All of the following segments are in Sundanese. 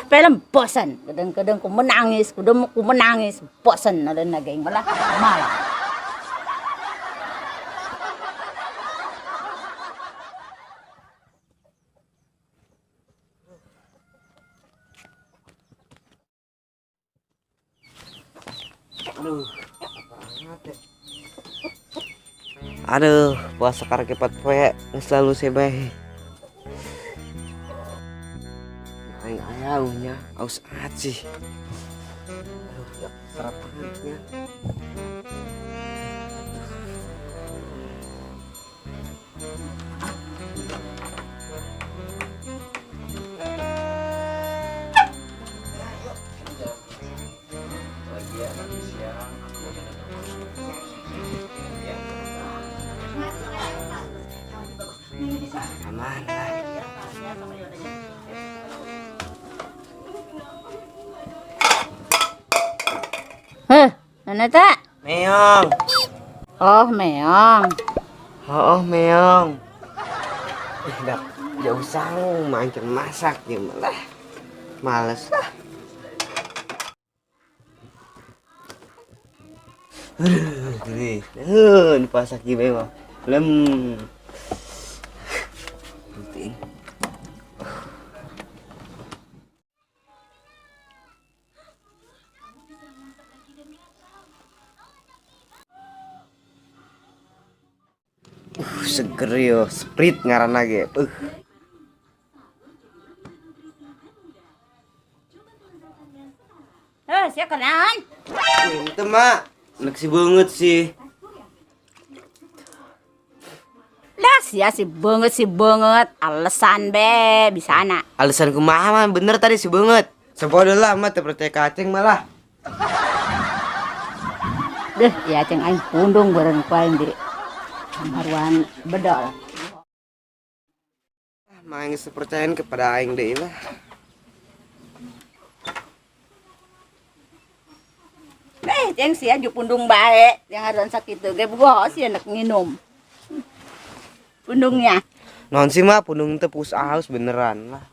Film bosan. Kadang-kadang ku menangis, ku ku menangis, bosan ada naging malah malah. Aduh, aduh, puasa karek 4 poe selalu sebeh. Aing ayaunya aus aci. Aduh, ya serapannya. Aman lah. Heh, mana tak? Meong. Oh, meong. Oh, meong. Dah jauh sang mancing masak ya malah. Males lah. Aduh, ini pasak gimana? Lem. Penting. Seger yo, Sprite ngaranna ge. Heh, sia kenaon? Itu mak, nek si banget sih. Lah sia si banget, alasan be bisa anak. Alasan kumaha mah bener tadi si banget. Sebodoh lah mah teu percaya ka aceng malah. Deh, ya aceng aing pundung bareng ku aing di haruan bedol. Mah geus percayaan kepada aing deui lah. Ceng sia ju pundung bae, yang haruan sakitu ge bogoh sia nek nginum. Pundungnya. Non sih mah pundung teh pus aus beneran lah.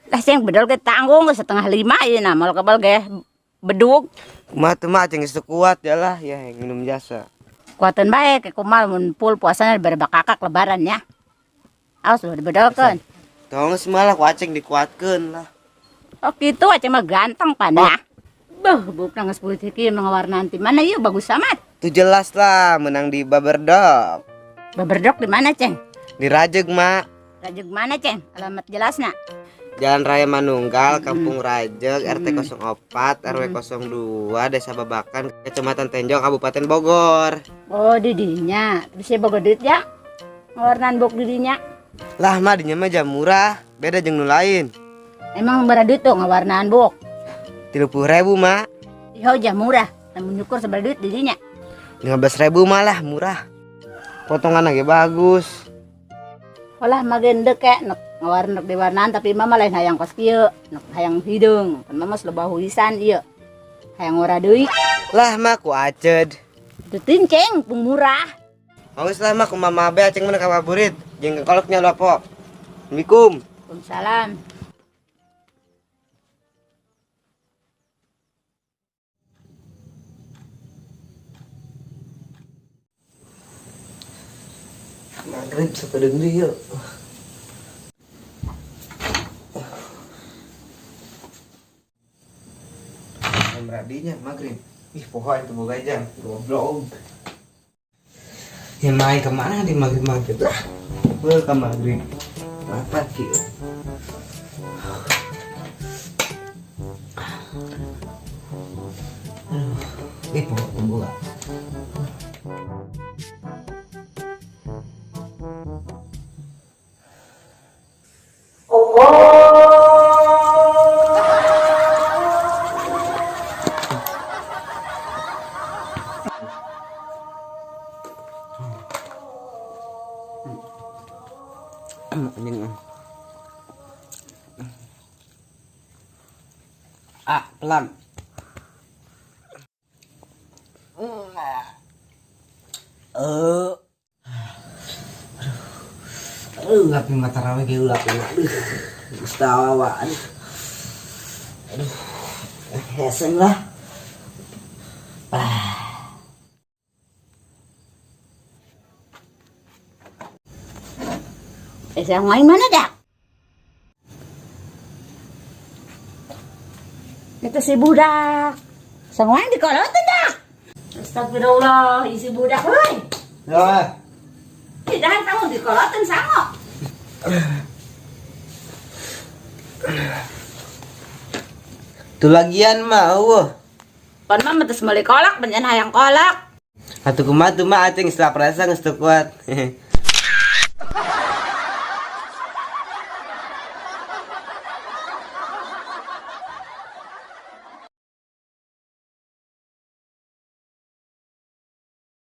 Lah ceng bedol ge tanggung ge 4:30 ieu na mal kebal ge bedug. Kumaha teh mah ceng geus teu kuat ya lah ya minum jasa. Kuateun bae ke kumal mun pul puasana bere bakakak lebaran ya. Awas lu dibedolkeun. Tong geus malah ku aceng dikuatkeun lah. Oh kitu aceng mah ganteng pan ya. Beuh, bukna geus putih kieu mah ngawarnaan ti mana ieu bagus amat. Tuh jelas lah menang di Baberdok. Baberdok di mana, Ceng? Di Rajeg, Mak. Rajeg mana, Ceng? Alamat jelasna. Jalan Raya Manunggal, Kampung Rajeg, RT 04, RW 02, Desa Babakan, Kecamatan Tenjo, Kabupaten Bogor. Oh, di dinya. Terus ya boga duit ya? Ngawarnaan bok di dinya. Lah, mah dinya mah jam murah, beda jeung nu lain. Emang berapa duit tuh ngawarnaan bok? 30.000, Mak. Iya, jam murah. Namun nyukur seberapa duit di dinya? 15.000 malah murah. Potongan lagi bagus. Olah magende kek nek ngawarna nek diwarnaan tapi mama lain hayang kos kieu, nek hayang hideung. Kan mama geus loba huisan ieu. Hayang ora deui. Lah mah ku aced. Teu tinceng pung murah. Geus lah mah ku mama be aceng mana ka favorit. Jeung koloknya lopo. Assalamualaikum. Waalaikumsalam. Maghrib sapedeung deui yeuh. Jam radinya maghrib. Ih, poho itu boga jam. Goblok. Ya main kemana di maghrib-maghrib lah. Gua ke maghrib. Apa sih? Aduh, ih poho boga. Anjing. Ah, pelan. Aduh, ngapi mata rawe ge ulah. Aduh, geus tawa, aduh. Aduh, hesen lah. Ah. Eh, sayang main mana dah? Itu si budak. Sang main di kolotan dah. Astagfirullah, isi budak euy. Ya. Tidak kamu di kolotan sango. Tuh lagian mah eueuh. Pan mah geus meuli kolak, benyen hayang kolak. Atuh kumaha tuh mah ating setelah perasa geus teu kuat.